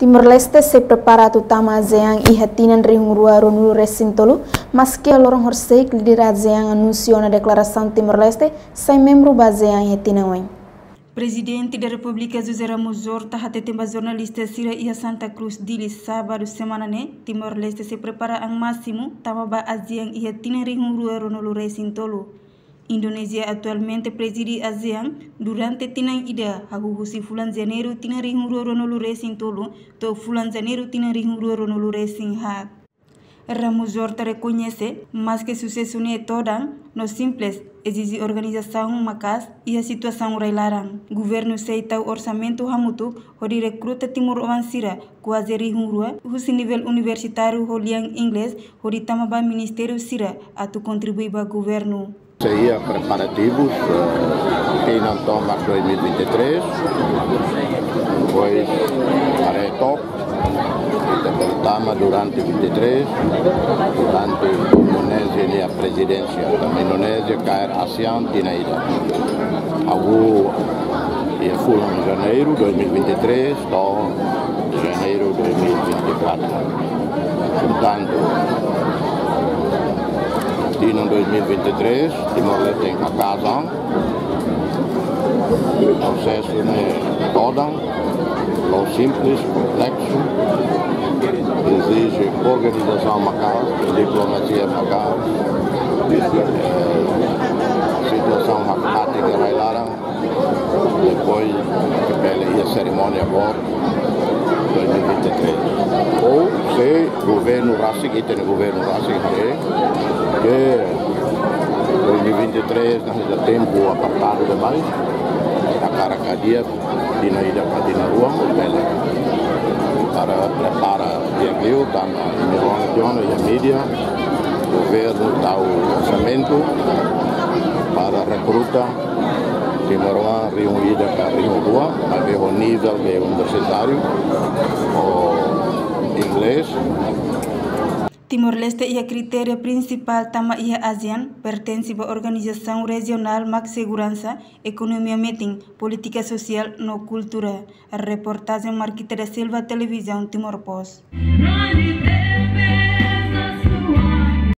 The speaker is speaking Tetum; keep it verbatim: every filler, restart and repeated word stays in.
Timor-Leste sei prepara atu tama ASEAN iha tinan rihun rua ruanulu resin tolu, maske loron horiseik líder ASEAN anunsia ona deklarasaun Timor-Leste sai membru ba ASEAN iha tinan oin. Prezidente da Repúblika José Ramos Horta hateten ba jornalista sira iha Santa Cruz, Dili, sábadu semana ne'e, Timor-Leste sei prepara an másimu tama ba ASEAN iha tinan rihun rua ruanulu resin tolu. Indonézia atualmente prezide ASEAN durante tinan ida, hahú husi fulan Janeiru tinan rihun rua ruanulu resin tolu to'o fulan Janeiru tinan rihun rua ruanulu resin haat. Ramos Horta rekoñese, maske susesu ne'e todan no simples, ezije organizasaun maka'as iha situasaun rai-laran. Governu sei tau orsamentu hamutuk hodi rekruta timoroan sira kuaze rihun rua, husi nivel universitáriu ho lian Inglés, hodi tama ba ministériu sira atu kontribui ba governu. Sei iha preparativus, eh, tinan tomak dois mil e vinte e três, depois haree took, ita bele tama durante vinte e três, durante Indonézia nia prezidénsia. Tanba Indonézia kaer ASEAN tinan ida. Hahú iha fulan Janeiru dois mil e vinte e três to'o Janeiru dois mil e vinte e quatro. Portantu, tinan dois mil e vinte e três, Timor-Leste tenke haka'as an. Prosesu ne'e todan, la'ós simples, kompleksu, ezije organizasaun maka'as, diplomasia maka'as, eh, situasaun hakmatek iha rai-laran, depois bele iha serimónia boot dois mil e vinte e três. Ou se governu rasik, ita-nia governu rasik haree katak dois mil e vinte e três ne'e iha tempu apertadu demais, hakarak hadi'a tinan ida ka tinan rua, bele. Para prepara di'ak liu, tanba iha mídia, governu tau orsamentu para rekruta timoroan rihun ida ka rihun rua, maibé ho nivel de universitáriu, ho Inglés. Timor-Leste iha kritéria prinsipál tama iha ASEAN, pertense ba organizasaun rejionál mak seguransa, ekonomia metin, polítika sosiál no kultura. Reportajen Marquita da Silva, Televizaun Timor Post.